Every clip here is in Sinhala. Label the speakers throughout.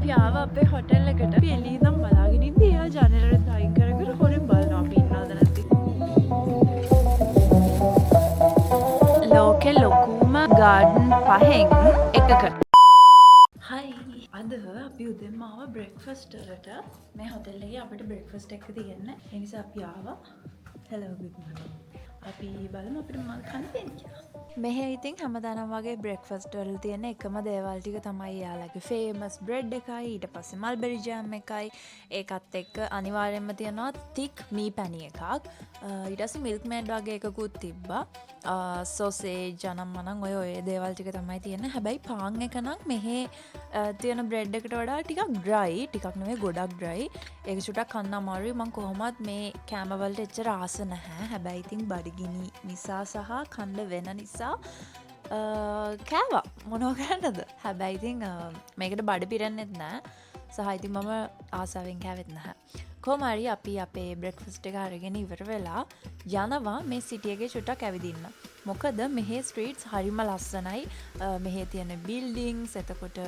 Speaker 1: අපි ආවා අපේ හොටෙල් එකට. අපි එළිය ඉඳන් බලාගෙන ඉද්දි එයා ජනේලෙත් අයින් කර කර හොරෙන් බලනවා අපි ඉන්නවද නැද්ද. ලෝකෙ ලොකුම ගාඩන් පහෙන් එකකට. හයි, අද අපි උදෙන්ම ආවා බ්‍රෙක්ෆාස්ට් වලට. මේ හොටෙල් එකේ අපිට බ්‍රෙක්ෆාස්ට් එක තියෙන්නේ. ඒ නිසා අපි ආවා. Hello, good morning. අපි බලමු අපිට මොනවද කන්න තියෙන්නේ කියලා. මෙහෙ ඉතින් හැමදානම් වගේ බ්‍රෙක්ෆාස්ට් වල තියෙන එකම දේවල් ටික තමයි එයාලගේ ෆේමස් බ්‍රෙඩ් එකයි, ඊට පස්සේ මල්බෙරි ජෑම් එකයි, ඒකත් එක්ක අනිවාර්යයෙන්ම තියෙනවා තික් මී පැණි එකක්. ඊට පස්සේ මිල්ක් මේඩ් වගේ එකකුත් තිබ්බා. සොසේජ් අනම් මනම් ඔය ඔය දේවල් ටික තමයි තියෙන්නේ. හැබැයි පාන් එක නම් මෙහෙ තියෙන බ්‍රෙඩ් එකට වඩා ටිකක් ඩ්‍රයි, ටිකක් නෙවෙයි ගොඩක් ඩ්‍රයි. ඒක චුට්ටක් කන්න අමාරුයි. මං කොහොමත් මේ කෑම වලට එච්චර ආස නැහැ. හැබැයි ඉතින් බඩගිනි නිසා සහ කන්න වෙන නිසා කෑවා. මොනව කරන්නද? හැබැයි ඉතින් මේකට බඩ පිරෙන්නෙත් නෑ. සහ ඉතින් මම ආසාවෙන් කෑවෙත් නැහැ. කොහොම හරි අපි අපේ බ්‍රෙක්ෆාස්ට් එක අරගෙන ඉවර වෙලා යනවා මේ සිටි එකේ චුට්ටක් ඇවිදින්න. මොකද මෙහේ ස්ට්‍රීට්ස් හරිම ලස්සනයි. මෙහේ තියෙන බිල්ඩින්ග්ස්, එතකොට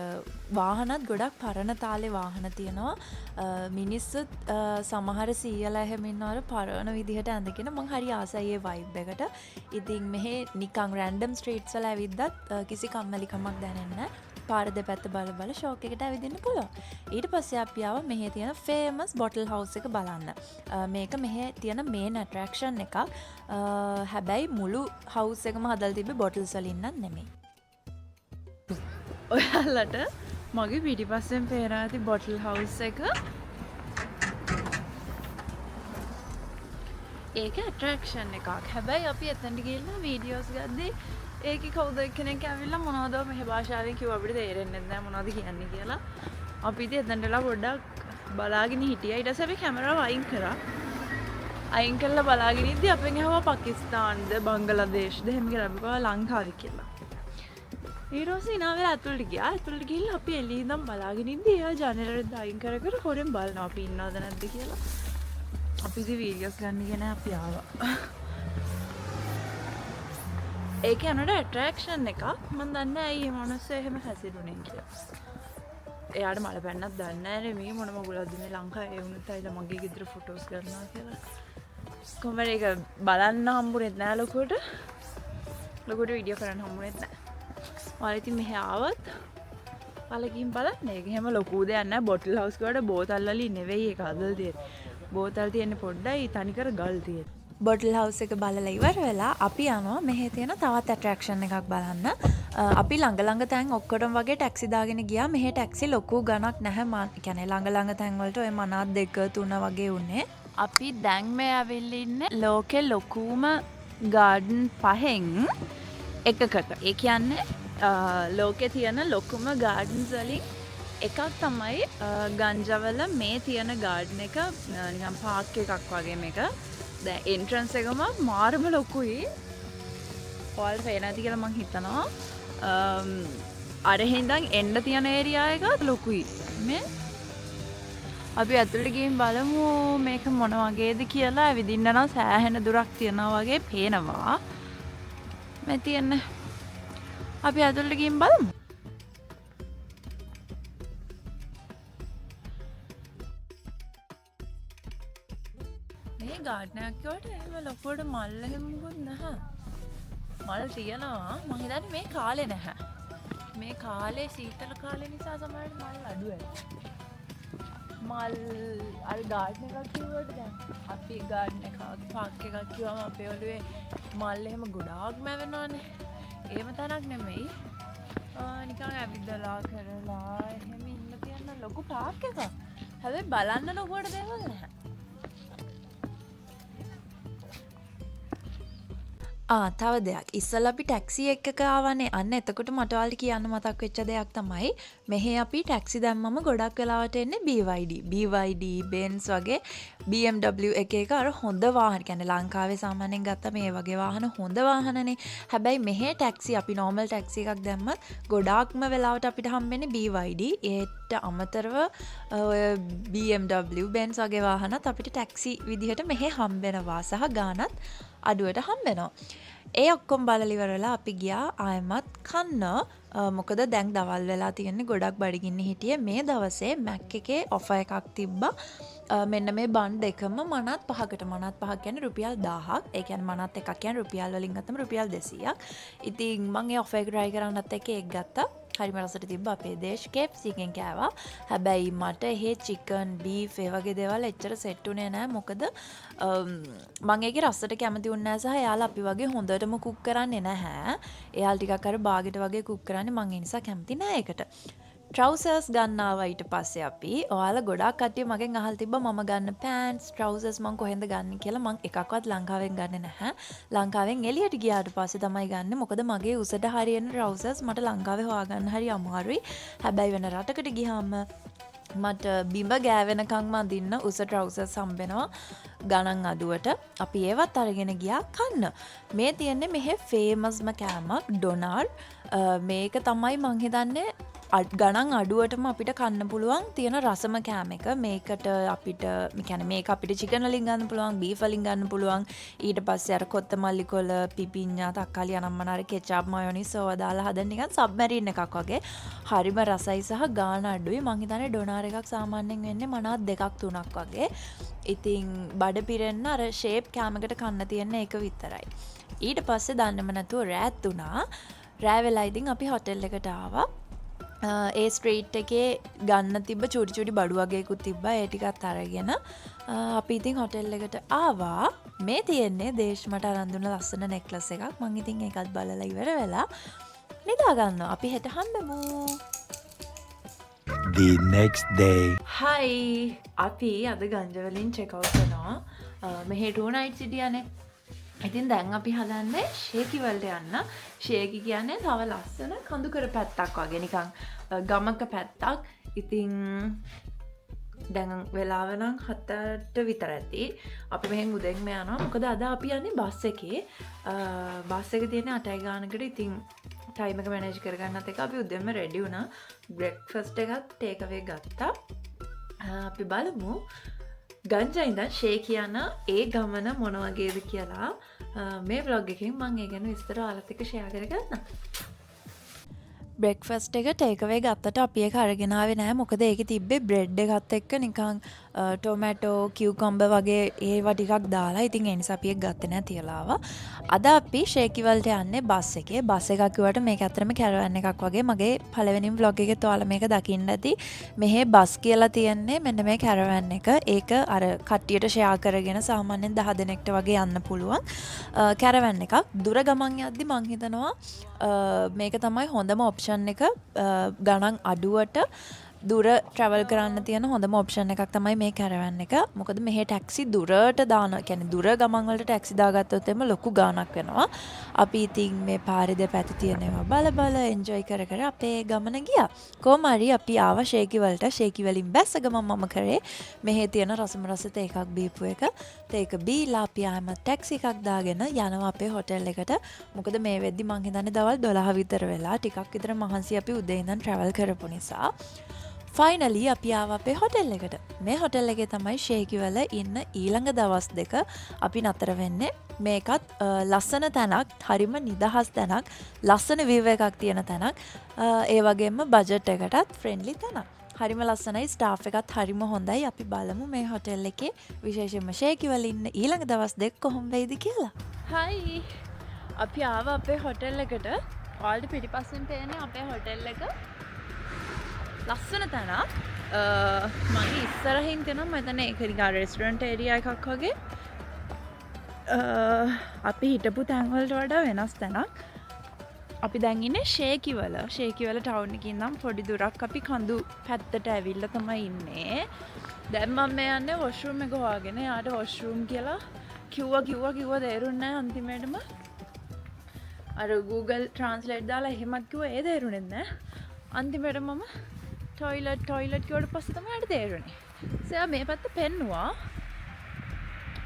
Speaker 1: වාහනත් ගොඩක් පරණ තාලේ වාහන තියෙනවා. මිනිස්සුත් සමහර සීයලා එහෙම ඉන්නවල පරණ විදිහට ඇඳගෙන. මං හරි ආසයි ඒ වයිබ් එකට. ඉතින් මෙහේ නිකන් රැන්ඩම් ස්ට්‍රීට්ස් වල ඇවිද්දත් කිසි කම්මැලිකමක් දැනෙන්නේ නෑ. පාර දෙපැත්ත බල බල ෂෝක් එකට ඇවිදින්න පුළුවන්. ඊට පස්සේ අපි ආවා මෙහේ තියෙන ෆේමස් බොටල් හවුස් එක බලන්න. මේක මෙහේ තියෙන මේන් ඇට්‍රැක්ෂන් එකක්. හැබැයි මුළු හවුස් එකම හදලා තිබ්බේ බොටල්ස් වලින් නම් නෙමෙයි. ඔයාලට මගේ පිටිපස්සෙන් පේනවා ඇති බොටල් හවුස් එක. ඒක ඇට්‍රැක්ෂන් එකක්. හැබැයි අපි එතනට ගිහිල්ලා වීඩියෝස් ගද්දි ඒකේ කවුද එක්කෙනෙක් ඇවිල්ලා මොනවද මෙහෙ භාෂාවෙන් කිව්ව අපිට තේරෙන්නේ නැහැ මොනවද කියන්නේ කියලා. අපි ඉතින් එතනට වෙලා පොඩ්ඩක් බලාගෙන හිටියා. ඊට පස්සේ අපි කැමරාව අයින් කරා. අයින් කරලා බලාගෙන ඉද්දි අපෙන් ඇහුවා පාකිස්තාන්ද බංගලාදේශ්ද එහෙම කියලා. අපි කිව්වා ලංකාවේ කියලා. ඊට පස්සේ ඉනා වෙලා ඇතුළට ගියා. ඇතුළට ගිහිල්ලා අපි එළිය ඉඳන් බලාගෙන ඉද්දි එයා ජනේලෙත් අයින් කර කර හොරෙන් බලනවා අපි ඉන්නවද නැද්ද කියලා. අපි ඉතින් වීඩියෝස් ගන්න කියන අපි ආවා. ඒක යනකොට ඇට්‍රැක්ෂන් එකක්. මං දන්නේ නෑ ඇයි මේ මිනිස්සු එහෙම හැසිරුනේ කියලා. එයාට මල පැන්නක් දන්නේ නෑනේ මේ මොන මගුලක්ද මේ ලංකාවේ ඒ වුණත් ඇවිල්ලා මගේ ගෙදර ෆොටෝස් ගන්නවා කියලා. කොහොම හරි ඒක බලන්න හම්බුනේත් නෑ ලොකුවට. ලොකුවට වීඩියෝ කරන්න හම්බුනේත් නෑ. ඔයාලා ඉතින් මෙහෙ ආවොත් ඔයාලා ගිහින් බලන්න. ඒක එහෙම ලොකු දෙයක් නෑ. බොටල් හවුස් වලට බෝතල් වලින් නෙවෙයි ඒක හදලා තියෙන්නේ. බෝතල් තියෙන්නේ පොඩ්ඩයි, තනිකර ගල් තියෙන්නේ. බොටල් හවුස් එක බලලා ඉවර වෙලා අපි යනවා මෙහෙ තියෙන තවත් ඇට්‍රැක්ෂන් එකක් බලන්න. අපි ළඟ ළඟ තැන් ඔක්කොටම වගේ ටැක්සි දාගෙන ගියා. මෙහෙ ටැක්සි ලොකු ගණක් නැහැ. ඒ කියන්නේ ළඟ ළඟ තැන් වලට ඔය මනා දෙක තුන වගේ උනේ. අපි දැන් මේ ඇවිල්ලා ඉන්නේ ලෝකෙ ලොකුම ගාඩන් පහෙන් එකකට. ඒ කියන්නේ ලෝකෙ තියෙන ලොකුම ගාඩන්ස් වලින් එකක් තමයි ගංජවල මේ තියෙන ගාඩන් එක. නිකන් පාක් එකක් වගේ මේක. දැන් එන්ට්‍රන්ස් එකම මාරම ලොකුයි. ඔයාලට පේන ඇති කියලා මං හිතනවා. අර හින්දන් එන්න තියෙන ඒරියා එක ලොකුයි. මේ අපි ඇතුළට ගිහින් බලමු මේක මොන වගේද කියලා. ඇවිදින්න නම් සෑහෙන දුරක් තියෙනවා වගේ පේනවා. මේ තියෙන්නේ. අපි ඇතුළට ගිහින් බලමු. මේ ගාඩන් එකක් කිව්වට එහෙම ලොකුවට මල් එහෙම මොකුත් නැහැ. මල් තියෙනවා. මං හිතන්නේ මේ කාලේ නැහැ. මේ කාලේ සීතල කාලේ නිසා සමහරවිට මල් අඩු ඇති. මල් අර ගාඩන් එකක් කිව්වට දැන් අපි ගාඩන් එකක් පාක් එකක් කිව්වම අපේ ඔළුවේ මල් එහෙම ගොඩාක් මැවෙනවනේ. එහෙම තැනක් නෙමෙයි. නිකන් ඇවිදලා කරලා එහෙම ඉන්න තියෙන ලොකු පාක් එකක්. හැබැයි බලන්න ලොකුවට දේවල් නැහැ. තව දෙයක්. ඉස්සෙල්ලා අපි ටැක්සි එකක ආවනේ. අන්න එතකොට මට ඔයාලට කියන්න මතක් වෙච්ච දෙයක් තමයි මෙහෙ අපි ටැක්සි දැම්මම ගොඩක් වෙලාවට එන්නේ BYD. BYD, Benz වගේ BMW එක එක අර හොඳ වාහන. කියන්නේ ලංකාවේ සාමාන්‍යයෙන් ගත්තම මේ වගේ වාහන හොඳ වාහනනේ. හැබැයි මෙහෙ ටැක්සි අපි නෝමල් ටැක්සි එකක් දැම්මත් ගොඩාක්ම වෙලාවට අපිට හම්බෙන්නේ BYD. ඒට අමතරව ඔය BMW, Benz වගේ වාහනත් අපිට ටැක්සි විදිහට මෙහෙ හම්බෙනවා සහ ගානත් අඩුවට හම්බෙනවා. ඒ ඔක්කොම බලලා ඉවර වෙලා අපි ගියා ආයෙමත් කන්න. මොකද දැන් දවල් වෙලා තියෙන්නේ, ගොඩක් බඩගින්න හිටියේ. මේ දවසේ මැක් එකේ ඔෆර් එකක් තිබ්බා. මෙන්න මේ බන් දෙකම මනත් පහකට. මනත් පහක් කියන්නේ රුපියල් 1000ක්. ඒ කියන්නේ මනත් එකක් කියන්නේ රුපියල් වලින් ගත්තම රුපියල් 200ක්. ඉතින් මං ඒ ඔෆර් එක try කරන්නත් එක්ක ඒක ගත්තා. හරිම රසට තිබ්බ. අපේ දේශ් KFC එකෙන් කෑවා. හැබැයි මට එහෙ චිකන්, බීෆ් ඒ වගේ දේවල් එච්චර සෙට් උනේ නෑ. මොකද මං ඒකේ රසට කැමති වුණේ නෑ සහ එයාලා අපි වගේ හොඳටම කුක් කරන්නේ නැහැ. එයාලා ටිකක් අර බාගෙට වගේ කුක් කරන්නේ. මං ඒ නිසා කැමති නෑ ඒකට. ට්‍රවුසර්ස් ගන්න ආවා ඊට පස්සේ අපි. ඔයාලා ගොඩාක් කට්ටිය මගෙන් අහලා තිබ්බා මම ගන්න පෑන්ට්ස්, ට්‍රවුසර්ස් මං කොහෙන්ද ගන්නේ කියලා. මං එකක්වත් ලංකාවෙන් ගන්නෙ නැහැ. ලංකාවෙන් එළියට ගියාට පස්සේ තමයි ගන්නෙ. මොකද මගේ උසට හරියන ට්‍රවුසර්ස් මට ලංකාවේ හොයාගන්න හරි අමාරුයි. හැබැයි වෙන රටකට ගියාම මට බිම ගෑවෙනකන්ම අඳින්න උස ට්‍රවුසර්ස් හම්බෙනවා ගණන් අඩුවට. අපි ඒවත් අරගෙන ගියා කන්න. මේ තියෙන්නේ මෙහෙ ෆේමස්ම කෑමක් ඩොනාර්. මේක තමයි මං හිතන්නේ ගණන් අඩුවටම අපිට කන්න පුළුවන් තියෙන රසම කෑම එක. මේකට අපිට, මේ කියන්නේ මේක අපිට චිකන් වලින් ගන්න පුළුවන්, බීෆ් වලින් ගන්න පුළුවන්. ඊට පස්සේ අර කොත්තමල්ලි කොළ, පිපිඤ්ඤා, තක්කාලි අනම්මන අර කෙචප්, මයොනිස් ඕවා දාලා හදන නිකන් සබ්මැරීන් එකක් වගේ. හරිම රසයි සහ ගාන අඩුයි. මං හිතන්නේ ඩොනාර් එකක් සාමාන්‍යයෙන් වෙන්නේ මනත් දෙකක් තුනක් වගේ. ඉතින් බඩ පිරෙන්න අර ෂේප් කෑමකට කන්න තියෙන එක විතරයි. ඊට පස්සේ දන්නෙම නැතුව රෑත් වුණා. රෑ වෙලා ඉතින් අපි හොටෙල් එකට ආවා. ඒ ස්ට්‍රීට් එකේ ගන්න තිබ්බ චූටි චූටි බඩු වගේකුත් තිබ්බා. ඒ ටිකත් අරගෙන අපි ඉතින් හොටෙල් එකට ආවා. මේ තියෙන්නේ දේශ් මට අරන් දුන්න ලස්සන නෙක්ලස් එකක්. මං ඉතින් ඒකත් බලලා ඉවර වෙලා නිදා ගන්නවා. අපි හෙට හම්බෙමු.
Speaker 2: The next day.
Speaker 1: හයි, අපි අද ගංජවලින් චෙක් අවුට් වෙනවා. මෙහෙ 2 nights හිටියානේ. ඉතින් දැන් අපි හදන්නේ ෂේකි වලට යන්න. ෂේකි කියන්නේ තව ලස්සන කඳුකර පැත්තක් වගේ, නිකන් ගමක පැත්තක්. ඉතින් දැන් වෙලාව නම් 7ට විතර ඇති. අපි මෙහෙන් උදෙන්ම යනවා. මොකද අද අපි යන්නේ බස් එකේ. බස් එක තියෙන්නේ 8යි ගානකට. ඉතින් ටයිම් එක මැනේජ් කරගන්නත් එක අපි උදෙන්ම රෙඩි වුණා. බ්‍රෙක්ෆාස්ට් එකත් ටේක් අවේ ගත්තා. අපි බලමු ගංජා ඉඳන් ෂේකි යන ඒ ගමන මොන වගේද කියලා. මේ ව්ලොග් එකෙන් මං ඒ ගැන විස්තර ඔයාලත් එක්ක ෂෙයා කරගන්නම්. බ්‍රෙක්ෆාස්ට් එක ටේක් අවේ ගත්තට අපි ඒක අරගෙන ආවේ නෑ. මොකද ඒකේ තිබ්බේ බ්‍රෙඩ් එකත් එක්ක නිකන් ටොමැටෝ, කියුකම්බර් වගේ ඒවා ටිකක් දාලා. ඉතින් ඒ නිසා අපි ඒක ගත්තේ නෑ, තියලා ආවා. අද අපි ෂේකි වලට යන්නේ බස් එකේ. බස් එකක් කිව්වට මේක ඇත්තටම කැරවන් එකක් වගේ. මගේ පළවෙනිම ව්ලොග් එකෙත් ඔයාලා මේක දකින්න ඇති. මෙහෙ බස් කියලා තියෙන්නේ මෙන්න මේ කැරවන් එක. ඒක අර කට්ටියට ෂෙයා කරගෙන සාමාන්‍යයෙන් 10 දෙනෙක්ට වගේ යන්න පුළුවන් කැරවන් එකක්. දුර ගමන් යද්දි මං හිතනවා මේක තමයි හොඳම ඔප්ෂන් එක. ගණන් අඩුවට දුර ට්‍රැවල් කරන්න තියෙන හොඳම ඔප්ෂන් එකක් තමයි මේ කැරවන් එක. මොකද මෙහෙ ටැක්සි දුරට දාන, කියන්නේ දුර ගමන් වලට ටැක්සි දාගත්තොත් එimhe ලොකු ගාණක් වෙනවා. අපි ඉතින් මේ පාරේ දෙපැත්තේ තියෙන ඒවා බල බල එන්ජොයි කර කර අපේ ගමන ගියා. කොහොම හරි අපි ආවා ෂේකි වලට. ෂේකි වලින් බැස්ස ගමන් මම කරේ මෙහෙ තියෙන රසම රස තේ එකක් බීපු එක. තේ එක බීලා අපි ආයෙමත් ටැක්සි එකක් දාගෙන යනවා අපේ හොටෙල් එකට. මොකද මේ වෙද්දි මං හිතන්නේ දවල් 12 විතර වෙලා. ටිකක් විතර මහන්සි අපි උදේ ඉඳන් ට්‍රැවල් කරපු නිසා. ෆයිනලි අපි ආවා අපේ හොටෙල් එකට. මේ හොටෙල් එකේ තමයි ෂේකි වල ඉන්න ඊළඟ දවස් දෙක අපි නතර වෙන්නේ. මේකත් ලස්සන තැනක්, හරිම නිදහස් තැනක්, ලස්සන විව් එකක් තියෙන තැනක්. ඒ වගේම බජට් එකටත් ෆ්‍රෙන්ඩ්ලි තැනක්. හරිම ලස්සනයි, ස්ටාෆ් එකත් හරිම හොඳයි. අපි බලමු මේ හොටෙල් එකේ විශේෂයෙන්ම ෂේකි වල ඉන්න ඊළඟ දවස් දෙක කොහොම වෙයිද කියලා. හයි, අපි ආවා අපේ හොටෙල් එකට. ඔයාලට පිටිපස්සෙන් පේන්නේ අපේ හොටෙල් එක. ලස්සන තැනක්. මගේ ඉස්සරහින් තියෙනවා මම හිතන්නේ ඒක නිකන් රෙස්ටොරන්ට් ඒරියා එකක් වගේ. අපි හිටපු තැන් වලට වඩා වෙනස් තැනක්. අපි දැන් ඉන්නේ ෂේකි වල. ෂේකි වල ටවුන් එකේ ඉඳන් පොඩි දුරක් අපි කඳු පැත්තට ඇවිල්ලා තමයි ඉන්නේ. දැන් මම මේ යන්නේ වොෂ්රූම් එක හොයාගෙන. යාට වොෂ්රූම් කියලා කිව්වා කිව්වා කිව්වා තේරුන්නේ නැහැ. අන්තිමේටම අර Google Translate දාලා එහෙමත් කිව්වා, ඒ තේරුණෙත් නෑ. අන්තිමේට මම ටොයිලට් ටොයිලට් කිව්වට පස්සේ තමයි යාට තේරුණේ. සෝ මේ පැත්ත පෙන්නුවා.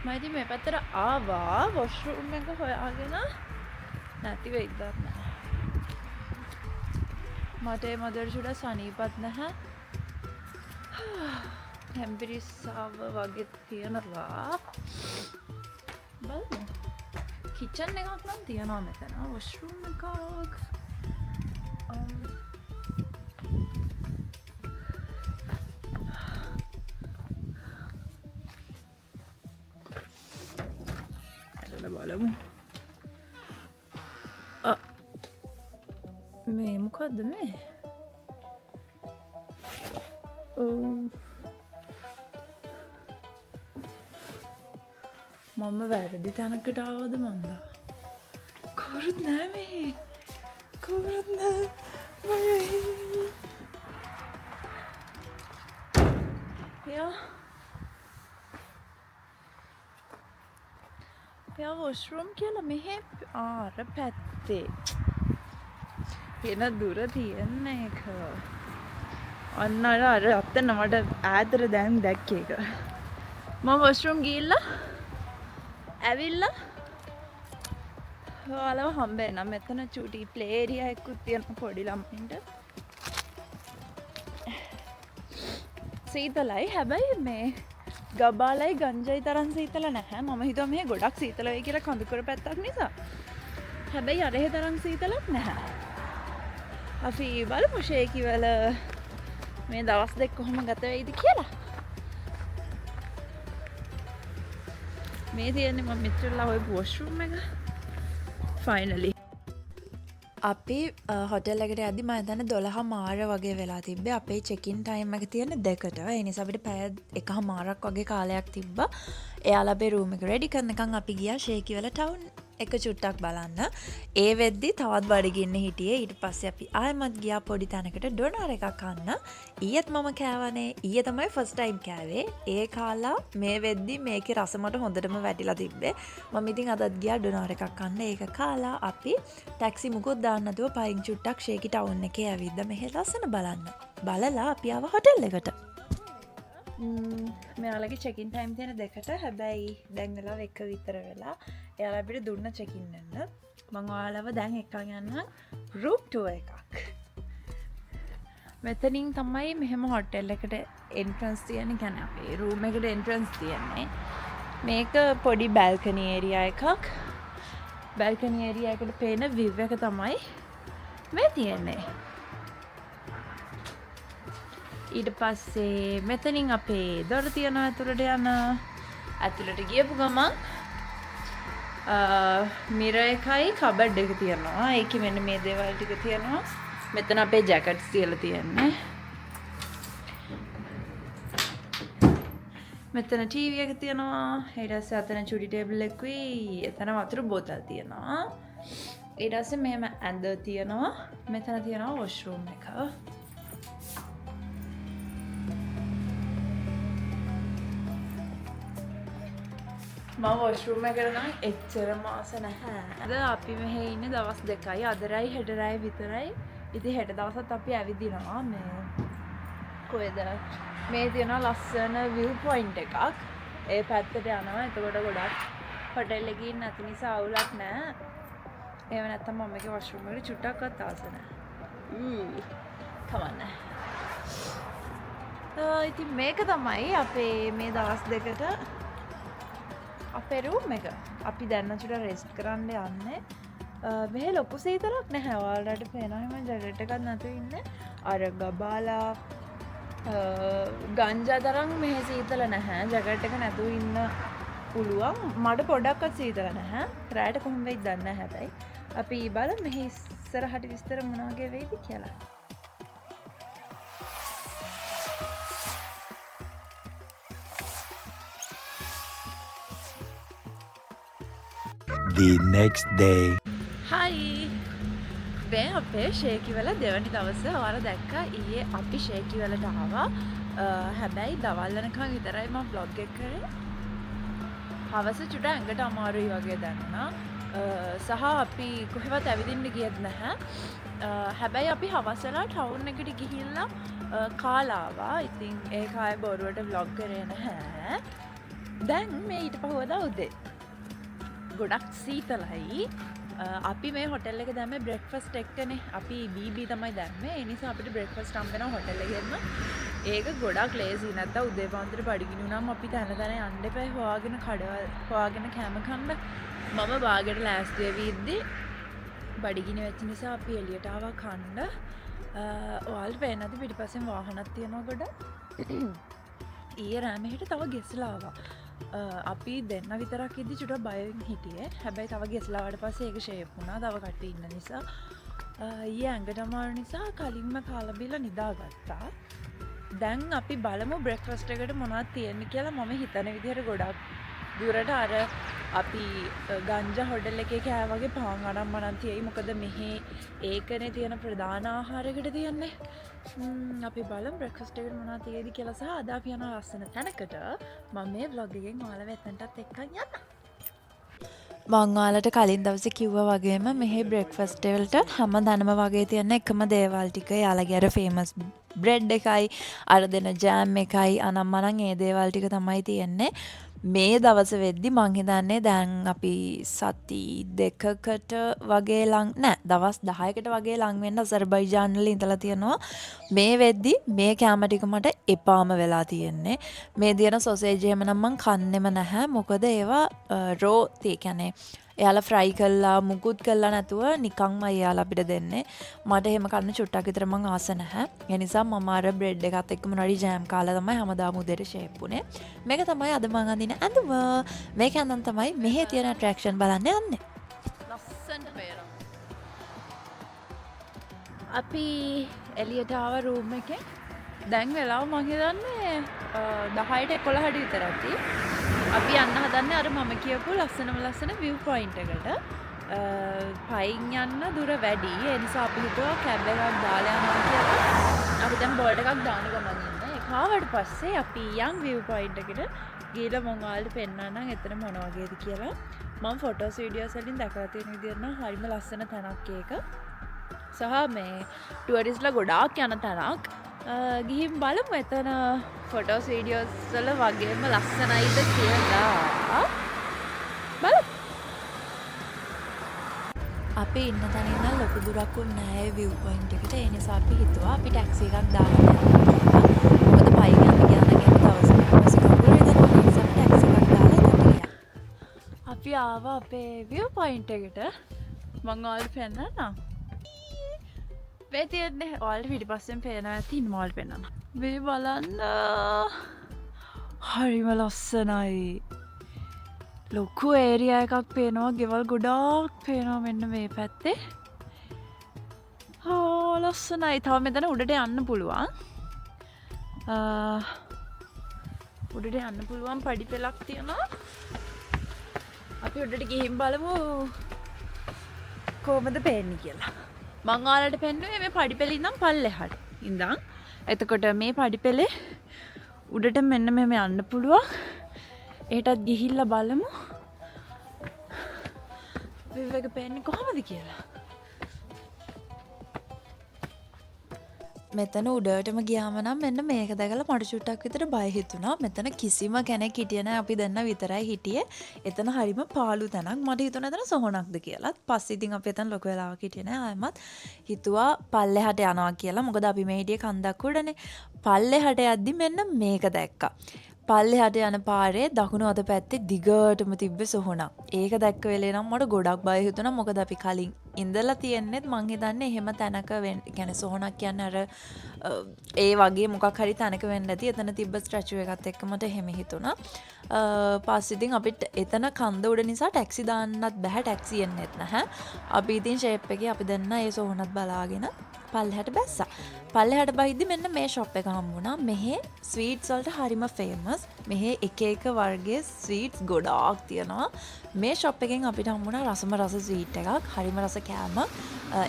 Speaker 1: මම ඉතින් මේ පැත්තට ආවා වොෂ්රූම් එක හොයාගෙන. නැති වෙයිද දන්නේ නෑ. මට ඒ මදර චුඩ සනීපත් නැහැ. ටෙම්පිරිස්සාව වගේ තියෙනවා. බලමු. කිචන් එකක් නම් තියෙනවා මෙතන. වොෂ්රූම් එකක්. ඇරලා බලමු. මේ මොකද්ද මේ? මම වැරදි තැනකට ආවද මන්දා? කවුරුත් නෑ මෙහි. කවුරුත් නෑ. බයයි. යා යා වොෂ්රූම් කියලා මෙහෙ අර පැත්තේ. එන දුර තියෙන එක. අන්න අර අර අතන මට ඈතට දැන් දැක්කේ ඒක. මම වොෂ්රූම් ගිහිල්ලා ඇවිල්ලා ඔයාලව හම්බ වෙනවා. මෙතන චූටි ප්ලේ ඒරියා එකකුත් තියෙනවා පොඩි ළමයින්ට. සීතලයි. හැබැයි මේ ගබාලයි ගංජයි තරම් සීතල නැහැ. මම හිතුවා මෙහෙ ගොඩක් සීතල වෙයි කියලා කඳුකර පැත්තක් නිසා. හැබැයි අර එහෙ තරම් සීතලක් නැහැ. අපි බලමු ෂේකිවල මේ දවස් දෙක කොහොම ගත වෙයිද කියලා. මේ තියෙන්නේ මම මෙච්චරලා හොයපු වොෂ්රූම් එක. ෆයිනලි. අපි හොටෙල් එකට යද්දි මම හිතන්නේ 12:15 වගේ වෙලා තිබ්බේ. අපේ චෙක් ඉන් ටයිම් එක තියෙන්නේ 2ට. ඒ නිසා අපිට පැය එකහමාරක් වගේ කාලයක් තිබ්බා. එයාලා අපේ රූම් එක රෙඩි කරනකන් අපි ගියා ෂේකිවල ටවුන් එක චුට්ටක් බලන්න. ඒ වෙද්දි තවත් බඩගින්න හිටියේ. ඊට පස්සේ අපි ආයෙමත් ගියා පොඩි තැනකට ඩොනර් එකක් කන්න. ඊයේත් මම කෑවනේ. ඊයේ තමයි ෆස්ට් ටයිම් කෑවේ. ඒ කාලා මේ වෙද්දි මේකේ රස මට හොඳටම වැටිලා තිබ්බේ. මම ඉතින් අදත් ගියා ඩොනර් එකක් කන්න. ඒක කාලා අපි ටැක්සි මුකුත් දාන්න නැතුව පයින් චුට්ටක් ෂේකි ටවුන් එකේ ඇවිද්දා මෙහෙ ලස්සන බලන්න. බලලා අපි ආවා හොටෙල් එකට. මෙයාලගේ චෙකින් ටයිම් තියෙන 2ට. හැබැයි දැන් වෙලාව 1 විතර වෙලා. එයාලා අපිට දුන්න චෙකින් වෙන්න. මං ඔයාලව දැන් එක්කන් යන්නම් රූම් ටුවර් එකක්. මෙතනින් තමයි මෙහෙම හොටෙල් එකට එන්ට්‍රන්ස් තියෙන්නේ. කියන්නේ අපේ රූම් එකට එන්ට්‍රන්ස් තියෙන්නේ. මේක පොඩි බැල්කනි ඒරියා එකක්. බැල්කනි ඒරියා එකට පේන විව් එක තමයි මේ තියෙන්නේ. ඊට පස්සේ මෙතනින් අපේ දොර තියෙනවා ඇතුළට යන. ඇතුළට ගියපු ගමන් මිරර් එකයි කබඩ් එක තියෙනවා. ඒකේ මෙන්න මේ දේවල් ටික තියෙනවා. මෙතන අපේ ජැකට්ස් තියලා තියෙන්නේ. මෙතන ටීවී එක තියෙනවා. ඊට පස්සේ අතන චුටි ටේබල් එකකුයි එතන වතුර බෝතල් තියෙනවා. ඊට පස්සේ මෙහෙම ඇඳ තියෙනවා. මෙතන තියෙනවා වොෂ්රූම් එක. මම වොෂ්රූම් එකට නම් එච්චරම ආස නැහැ. අද අපි මෙහෙ ඉන්නේ දවස් දෙකයි. අදරයි හෙටරයි විතරයි. ඉතින් හෙට දවසත් අපි ඇවිදිනවා. මේ කොහෙද? මේ තියෙනවා ලස්සන විව් පොයින්ට් එකක්. ඒ පැත්තට යනවා. එතකොට ගොඩක් හොටෙල් එකේ ඉන්න නැති නිසා අවුලක් නෑ. එහෙම නැත්තම් මම මේකේ වොෂ්රූම් එකට චුට්ටක්වත් ආස නෑ. කමක් නෑ. ඉතින් මේක තමයි අපේ මේ දවස් දෙකට අපේ රූම් එක. අපි දැන් නම් චුට්ටක් රෙස්ට් කරන්න යන්නේ. මෙහෙ ලොකු සීතලක් නැහැ. ඔයාලට පේනවා එහෙම ජැකට් එකක් නැතුව ඉන්නේ. අර ගබාලා ගංජා තරම් මෙහෙ සීතල නැහැ. ජැකට් එක නැතුව ඉන්න පුළුවන්. මට පොඩක්වත් සීතල නැහැ. රැයට කොහොම වෙයිද දන්නේ නැහැ හැබැයි. අපි බලමු මෙහෙ ඉස්සරහට විස්තර මොන වගේ වෙයිද කියලා.
Speaker 2: The next day.
Speaker 1: Hi. මේ අපේ ෂේකිවල දෙවනි දවස. ඔයාලා දැක්කා ඊයේ අපි ෂේකිවලට ආවා. හැබැයි දවල් වෙනකන් විතරයි මම vlog එක කරේ. හවස චුට්ට ඇඟට අමාරුයි වගේ දැනුණා. සහ අපි කොහෙවත් ඇවිදින්න ගියෙත් නැහැ. හැබැයි අපි හවස වෙලා ටවුන් එකට ගිහිල්ලා කාලා ආවා. ඉතින් ඒක ආයේ බොරුවට vlog කරේ නැහැ. දැන් මේ ඊට පහුවදා උදේ. ගොඩක් සීතලයි. අපි මේ හොටෙල් එක දැම්මේ බ්‍රෙක්ෆාස්ට් එක්කනේ. අපි BB තමයි දැම්මේ. ඒ නිසා අපිට බ්‍රෙක්ෆාස්ට් හම්බ වෙනවා හොටෙල් එකෙන්ම. ඒක ගොඩක් ලේසි. නැත්තම් උදේ පාන්දර බඩගිනි වුණාම අපි තැන තැන යන්න එපා හොයාගෙන කඩවල් හොයාගෙන කෑම කන්න. මම බාගෙට ලෑස්ති වෙවි ඉද්දි බඩගිනි වෙච්ච නිසා අපි එළියට ආවා කන්න. ඔයාලට පේන්නේ නැති පිටිපස්සෙන් වාහනක් තියෙනවා ගොඩක්. ඊයේ රෑ මෙහෙට තව ගෙස්ලා ආවා. අපි දෙන්න විතරක් ඉද්දි චුට්ටක් බයෙන් හිටියේ. හැබැයි තව ගෙස්ලා ආවට පස්සේ ඒක ෂේප් වුණා. තව කට්ටිය ඉන්න නිසා. ඊයේ ඇඟට අමාරු නිසා කලින්ම කාලා බීලා නිදාගත්තා. දැන් අපි බලමු බ්‍රෙක්ෆාස්ට් එකට මොනවද තියෙන්නේ කියලා. මම හිතන විදිහට ගොඩක් දුරට අර අපි ගංජා හොටල් එකේ කෑ වගේ පාන් අනම් මනම් තියෙයි. මොකද මෙහි ඒකනේ තියෙන ප්‍රධාන ආහාරයකට තියෙන්නේ. අපි බලමු බ්‍රෙක්ෆාස්ට් එකට මොනවද තියෙයිද කියලා. සහ අද අපි යන ලස්සන තැනකට මම මේ ව්ලොග් එකෙන් ඔයාලව එතනටත් එක්කන් යන්න. මං ඔයාලට කලින් දවසේ කිව්වා වගේම මෙහි බ්‍රෙක්ෆාස්ට් වලට හැම තැනම වගේ තියෙන එකම දේවල් ටික, එයාලගේ අර ෆේමස් බ්‍රෙඩ් එකයි, අර දෙන ජෑම් එකයි, අනම් මනම් ඒ දේවල් ටික තමයි තියෙන්නේ. මේ දවස වෙද්දි මං හිතන්නේ දැන් අපි සති දෙකකට වගේ ලං නෑ, දවස් 10කට වගේ ලං වෙන්න අසර්බයිජාන් වල ඉඳලා තියෙනවා. මේ වෙද්දි මේ කෑම ටික මට එපාම වෙලා තියෙන්නේ. මේ තියෙන සොසේජ් එහෙම නම් මං කන්නෙම නැහැ. මොකද ඒවා රෝ ඒ කියන්නේ එයාලා ෆ්‍රයි කළා මුකුත් කළා නැතුව නිකන්ම එයාලා අපිට දෙන්නේ. මට එහෙම කන්න චුට්ටක් විතර මං ආස නැහැ. ඒ නිසා මම අර බ්‍රෙඩ් එකත් එක්ක මොනවාරි ජෑම් කාලා තමයි හැමදාම උදේට ෂේප් වුනේ. මේක තමයි අද මං අඳින ඇඳුම. මේක ඇඳන් තමයි මෙහෙ තියෙන ඇට්‍රැක්ෂන් බලන්න යන්නේ. ලස්සනට පේනවා. අපි එළියට ආව රූම් එකෙන්. දැන් වෙලාව මං හිතන්නේ 10ට 11ට විතර ඇති. අපි යන්න හදන්නේ අර මම කියපු ලස්සනම ලස්සන විව් පොයින්ට් එකට. පයින් යන්න දුර වැඩි. ඒ නිසා අපි හිතුවා කැබ් එකක් දාලා යනවා කියලා. අපි දැන් බෝල්ට් එකක් දාන ගමන් ඉන්නේ. ඒක ආවට පස්සේ අපි යන් විව් පොයින්ට් එකට ගිහලා මං ඔයාලට පෙන්නන්නම් එතන මොන වගේද කියලා. මං ෆොටෝස් වීඩියෝස් වලින් දැකලා තියෙන විදිහට නම් හරිම ලස්සන තැනක් ඒක. සහ මේ ටුවරිස්ට්ලා ගොඩාක් යන තැනක්. ගිහින් බලමු එතන ෆොටෝස් වීඩියෝස් වල වගේම ලස්සනයිද කියලා. බලමු. අපි ඉන්න තැන ඉඳන් ලොකු දුරක් වුණ නෑ ඒ විව් පොයින්ට් එකට. ඒ නිසා අපි හිතුවා අපි ටැක්සි එකක් දාගෙන යනවා කියලා. මොකද පයින් යන්න ගියා නම් එහෙම දවසකට පස්සේ කකුල් රිදෙනවා. ඒ නිසා අපි ටැක්සි එකක් දාලා එතනට ගියා. අපි ආවා අපේ විව් පොයින්ට් එකට. මං ඔයාලට පෙන්නන්නම්. මේ තියෙන්නේ ඔයාලට පිටිපස්සෙන් පේනවා ඇති. ඉන්න ඔයාලට පෙන්නන්න. මේ බලන්න. හරිම ලස්සනයි. ලොකු ඒරියා එකක් පේනවා. ගෙවල් ගොඩාක් පේනවා මෙන්න මේ පැත්තේ. ලස්සනයි. තව මෙතන උඩට යන්න පුළුවන්. උඩට යන්න පුළුවන් පඩි පෙළක් තියෙනවා. අපි උඩට ගිහින් බලමු කොහොමද පේන්නේ කියලා. මං ඔයාලට පෙන්නුවේ මේ පඩි පෙළේ ඉඳන් පල්ලෙහාට ඉඳන්. එතකොට මේ පඩි පෙළේ උඩට මෙන්න මෙහෙම යන්න පුළුවන්. ඒටත් ගිහිල්ලා බලමු විව් එක පේන්නේ කොහොමද කියලා. මෙතන උඩටම ගියාම නම් මෙන්න මේක දැකලා මට චුට්ටක් විතර බය හිතුණා. මෙතන කිසිම කෙනෙක් හිටියේ නෑ, අපි දෙන්න විතරයි හිටියේ. එතන හරිම පාළු තැනක්. මට හිතුණා එතන සොහොනක්ද කියලාත්. පස්සේ ඉතින් අපි එතන ලොකු වෙලාවක් හිටියේ නෑ. ආයෙමත් හිතුවා පල්ලෙහාට යනවා කියලා. මොකද අපි මේ හිටියේ කන්දක් උඩනේ. පල්ලෙහාට යද්දි මෙන්න මේක දැක්කා. පල්ලෙහාට යන පාරේ දකුණු අත පැත්තේ දිගටම තිබ්බ සොහොනක්. ඒක දැක්ක වෙලේ නම් මට ගොඩක් බය හිතුණා. මොකද අපි කලින් ඉඳලා තියෙන්නෙත් මං හිතන්නේ එහෙම තැනක වෙන්න, ඒ කියන්නේ සොහොනක් කියන්නේ අර ඒ වගේ මොකක් හරි තැනක වෙන්න ඇති. එතන තිබ්බ ස්ටැචු එකත් එක්ක මට එහෙම හිතුණා. පස්සේ ඉතින් අපිට එතන කන්ද උඩ නිසා ටැක්සි දාන්නත් බැහැ, ටැක්සි එන්නෙත් නැහැ. අපි ඉතින් ෂේප් එකේ අපි දෙන්න ඒ සොහොනත් බලාගෙන පල්ලෙහාට බැස්සා. පල්ලෙහාට බහිද්දි මෙන්න මේ ෂොප් එක හම්බුණා. මෙහෙ ස්වීට්ස් වලට හරිම ෆේමස්. මෙහෙ එක එක වර්ගයේ ස්වීට්ස් ගොඩාක් තියෙනවා. මේ ෂොප් එකෙන් අපිට හම්බුණා රසම රස ස්වීට් එකක්, හරිම රස කෑම.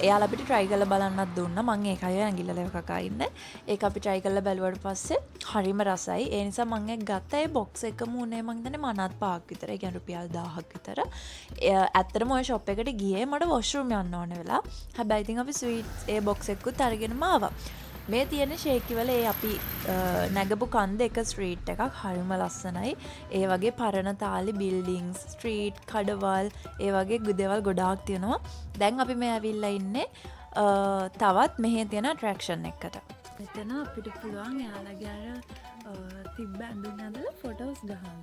Speaker 1: එයාලා අපිට ට්‍රයි කරලා බලන්නත් දුන්නා. මං ඒකයි ඔය ඇඟිල්ල ලෙව කකා ඉන්නේ. ඒක අපි ට්‍රයි කරලා බැලුවට පස්සේ හරිම රසයි. ඒ නිසා මං ඒක ගත්තා. ඒ බොක්ස් එකම උනේ මං හිතන්නේ මනත් පහක් විතර. ඒ කියන්නේ රුපියල් 1000ක් විතර. ඇත්තටම ඔය ෂොප් එකට ගියේ මට වොෂ්රූම් යන්න ඕන වෙලා. හැබැයි ඉතින් අපි ස්වීට්ස් ඒ බොක්ස් එකකුත් අරගෙනම ආවා. මේ තියෙන ෂේකිවල ඒ අපි නැගපු කන්ද එක ස්ට්‍රීට් එකක් හරිම ලස්සනයි. ඒ වගේ පරණ තාලේ බිල්ඩින්ග්ස්, ස්ට්‍රීට්, කඩවල්, ඒ වගේ දේවල් ගොඩාක් තියෙනවා. දැන් අපි මේ ඇවිල්ලා ඉන්නේ තවත් මෙහි තියෙන ඇට්‍රැක්ෂන් එකකට. මෙතන අපිට පුළුවන් එයාලගේ අර තිබ්බ ඇඳුම් ඇඳලා ෆොටෝස් ගහන්න.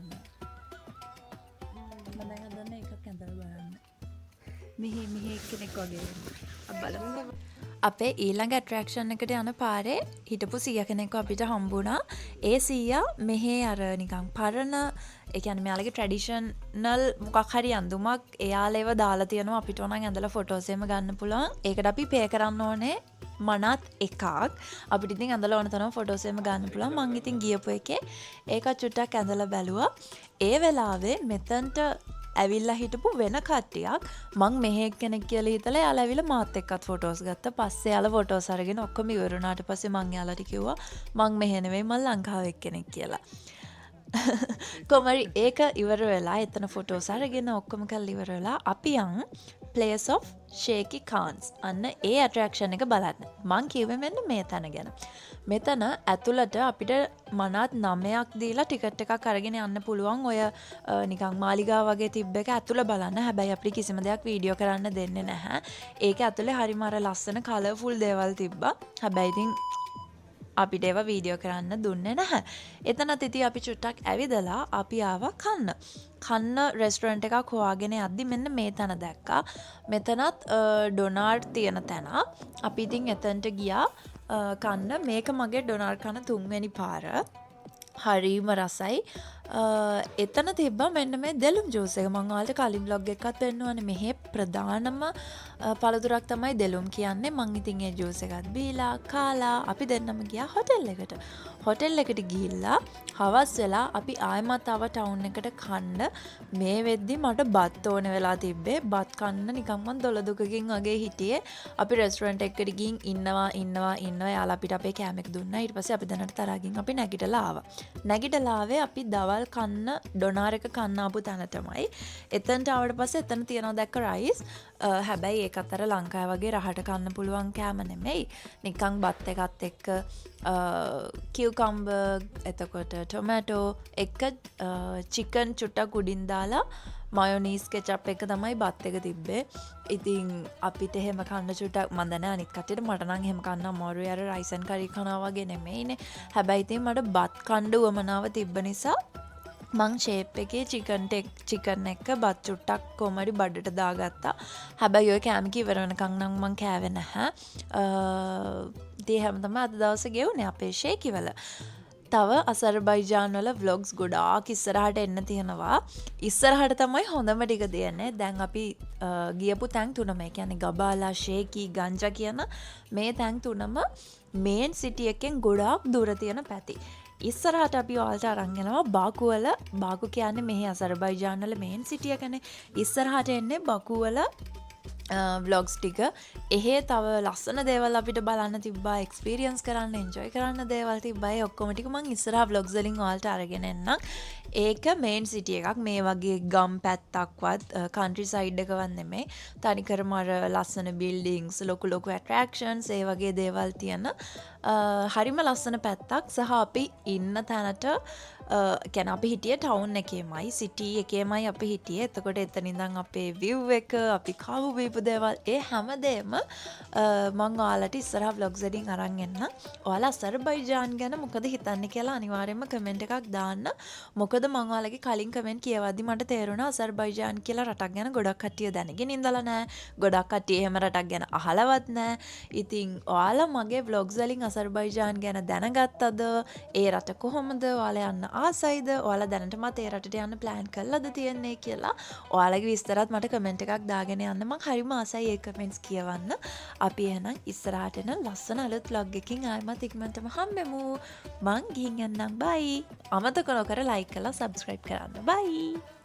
Speaker 1: මම දැන් හදන්නේ එකක් ඇඳලා බලන්න. මෙහෙ මෙහෙ එක්කෙනෙක් වගේ. අපි බලමු. අපේ ඊළඟ ඇට්‍රැක්ෂන් එකට යන පාරේ හිටපු සීයා කෙනෙක්ව අපිට හම්බුණා. ඒ සීයා මෙහෙ අර නිකන් පරණ, ඒ කියන්නේ මෙයාලගේ ට්‍රැඩිෂනල් මොකක් හරි ඇඳුමක් එයාලා ඒව දාලා තියෙනවා. අපිට ඕන නම් ඇඳලා ෆොටෝස් එහෙම ගන්න පුළුවන්. ඒකට අපි පේ කරන්න ඕනේ මනත් එකක්. අපිට ඉතින් ඇඳලා ඕන තරම් ෆොටෝස් එහෙම ගන්න පුළුවන්. මං ඉතින් ගියපු එකේ ඒකත් චුට්ටක් ඇඳලා බැලුවා. ඒ වෙලාවේ මෙතනට ඇවිල්ලා හිටපු වෙන කට්ටියක් මං මෙහෙ කෙනෙක් කියලා හිතලා එයාලා ඇවිල්ලා මාත් එක්කත් ෆොටෝස් ගත්තා. පස්සේ එයාලා ෆොටෝස් අරගෙන ඔක්කොම ඉවර වුණාට පස්සේ මං එයාලට කිව්වා මං මෙහෙ නෙවෙයි, මං ලංකාවේ එක්කෙනෙක් කියලා. කොහමරි ඒක ඉවර වෙලා, එතන ෆොටෝස් අරගෙන ඔක්කොම කරලා ඉවර වෙලා අපි යන් Place of Sheki Khans. අන්න ඒ ඇට්‍රැක්ෂන් එක බලන්න. මං කිව්වේ මෙන්න මේ තැන ගැන. මෙතන ඇතුළට අපිට මනත් 9ක් දීලා ටිකට් එකක් අරගෙන යන්න පුළුවන් ඔය නිකන් මාලිගාව වගේ තිබ්බ එක ඇතුළ බලන්න. හැබැයි අපිට කිසිම දෙයක් වීඩියෝ කරන්න දෙන්නේ නැහැ. ඒක ඇතුලේ හරිම අර ලස්සන කලර්ෆුල් දේවල් තිබ්බා. හැබැයි ඉතින් අපිට ඒවා වීඩියෝ කරන්න දුන්නේ නැහැ. එතනත් ඉතින් අපි චුට්ටක් ඇවිදලා අපි ආවා කන්න. කන්න රෙස්ටොරන්ට් එකක් හොයාගෙන යද්දි මෙන්න මේ තැන දැක්කා. මෙතනත් ඩොනාර් තියෙන තැනක්. අපි ඉතින් එතනට ගියා කන්න. මේක මගේ ඩොනාර් කන තුන්වෙනි පාර. හරිම රසයි. එතන තිබ්බා මෙන්න මේ දෙලුම් ජූස් එක. මං ඔයාලට කලින් ව්ලොග් එකකත් පෙන්නුවානේ. මෙහෙ ප්‍රධානම පළතුරක් තමයි දෙලුම් කියන්නේ. මං ඉතින් ඒ ජූස් එකත් බීලා කාලා අපි දෙන්නම ගියා හොටෙල් එකට. හොටෙල් එකට ගිහිල්ලා හවස් වෙලා අපි ආයෙමත් ආවා ටවුන් එකට කන්න. මේ වෙද්දි මට බත් ඕන වෙලා තිබ්බේ. බත් කන්න නිකන් මං දොළ දුකකින් වගේ හිටියේ. අපි රෙස්ටොරන්ට් එකකට ගිහින් ඉන්නවා ඉන්නවා ඉන්නවා. එයාලා අපිට අපේ කෑම එක දුන්නා. ඊට පස්සේ අපි දැනට තරහා අපි නැගිටලා ආවා. නැගිටලා ආවේ අපි දවල් කන්න ඩොනාර් එක කන්න ආපු තැන තමයි. එතනට ආවට පස්සේ එතන තියනවා දැක්ක රයිස්. හැබැයි ඒකත් අර ලංකාවේ වගේ රහට කන්න පුළුවන් කෑම නෙමෙයි. නිකන් බත් එකත් එක්ක කියුකම්බර්, එතකොට ටොමැටෝ එක්ක චිකන් චුට්ටක් උඩින් දාලා මයොනීස් කෙචප් එක තමයි බත් එක තිබ්බේ. ඉතින් අපිට එහෙම කන්න චුට්ටක් මන් දන්නේ අනිත් කට්ටියට, මට නම් එහෙම කන්න අමාරුයි, අර රයිස් ඇන්ඩ් කරි කනවා වගේ නෙමෙයිනේ. හැබැයි ඉතින් මට බත් කන්න උවමනාව තිබ්බ නිසා මං ෂේප් එකේ චිකන් එක බත් චුට්ටක් කොහොම හරි බඩට දාගත්තා. හැබැයි ඔය කෑම එක ඉවර වෙනකන් නම් මං කෑවේ නැහැ. ඉතින් එහෙම තමයි අද දවසේ ගෙවුනේ අපේ ෂේකිවල. තව අසර්බයිජාන් වල ව්ලොග්ස් ගොඩාක් ඉස්සරහට එන්න තියෙනවා. ඉස්සරහට තමයි හොඳම ටික තියෙන්නේ. දැන් අපි ගියපු තැන් තුනම, ඒ කියන්නේ ගබාලා, ෂේකි, ගංජා කියන මේ තැන් තුනම මේන් සිටි එකෙන් ගොඩාක් දුර තියෙන පැති. ඉස්සරහට අපි ඔයාලට අරන් යනවා බාකු වල. බාකු කියන්නේ මෙහි අසර්බයිජාන් වල මේන් සිටි එකනේ. ඉස්සරහට එන්නේ බාකු වල ව්ලොග්ස් ටික. එහෙ තව ලස්සන දේවල් අපිට බලන්න තිබ්බා, එක්ස්පීරියන්ස් කරන්න, එන්ජොයි කරන්න දේවල් තිබ්බා. ඒ ඔක්කොම ටික මං ඉස්සරහා ව්ලොග්ස් වලින් ඔයාලට අරගෙන එන්නම්. ඒක මේන් සිටි එකක්. මේ වගේ ගම් පැත්තක්වත් කන්ට්‍රි සයිඩ් එකවත් නෙමෙයි. තනිකරම අර ලස්සන බිල්ඩින්ග්ස්, ලොකු ලොකු ඇට්‍රැක්ෂන්ස්, ඒ වගේ දේවල් තියෙන හරිම ලස්සන පැත්තක්. සහ අපි ඉන්න තැනට, කියන්නේ අපි හිටියේ ටවුන් එකේමයි, සිටි එකේමයි අපි හිටියේ. එතකොට එතන ඉඳන් අපේ විව් එක, අපි කාපු බීපු දේවල්, ඒ හැමදේම මං ඔයාලට ඉස්සරහා ව්ලොග්ස් වලින් අරන් එන්නම්. ඔයාලා අසර්බයිජාන් ගැන මොකද හිතන්නේ කියලා අනිවාර්යයෙන්ම කමෙන්ට් එකක් දාන්න. මොකද මං ඔයාලගේ කලින් කමෙන්ට් කියවද්දි මට තේරුණා අසර්බයිජාන් කියලා රටක් ගැන ගොඩක් කට්ටිය දැනගෙන ඉඳලා නෑ. ගොඩක් කට්ටිය එහෙම රටක් ගැන අහලවත් නෑ. ඉතින් ඔයාලා මගේ ව්ලොග්ස් වලින් අසර්බයිජාන් ගැන දැනගත්තද? ඒ රට කොහොමද? ඔයාලා යන්න ආසයිද? ඔයාලා දැනටමත් ඒ රටට යන්න ප්ලෑන් කරලාද තියෙන්නේ කියලා ඔයාලගේ විස්තරත් මට කමෙන්ට් එකක් දාගෙන යන්න. මං හරිම ආසයි ඒ කමෙන්ට්ස් කියවන්න. අපි එහෙනම් ඉස්සරහට එන ලස්සන අලුත් ව්ලොග් එකකින් ආයෙමත් ඉක්මනටම හම්බෙමු. මං ගිහින් යන්නම්. බයි. අමතක නොකර ලයික් කරලා සබ්ස්ක්‍රයිබ් කරන්න. බයි.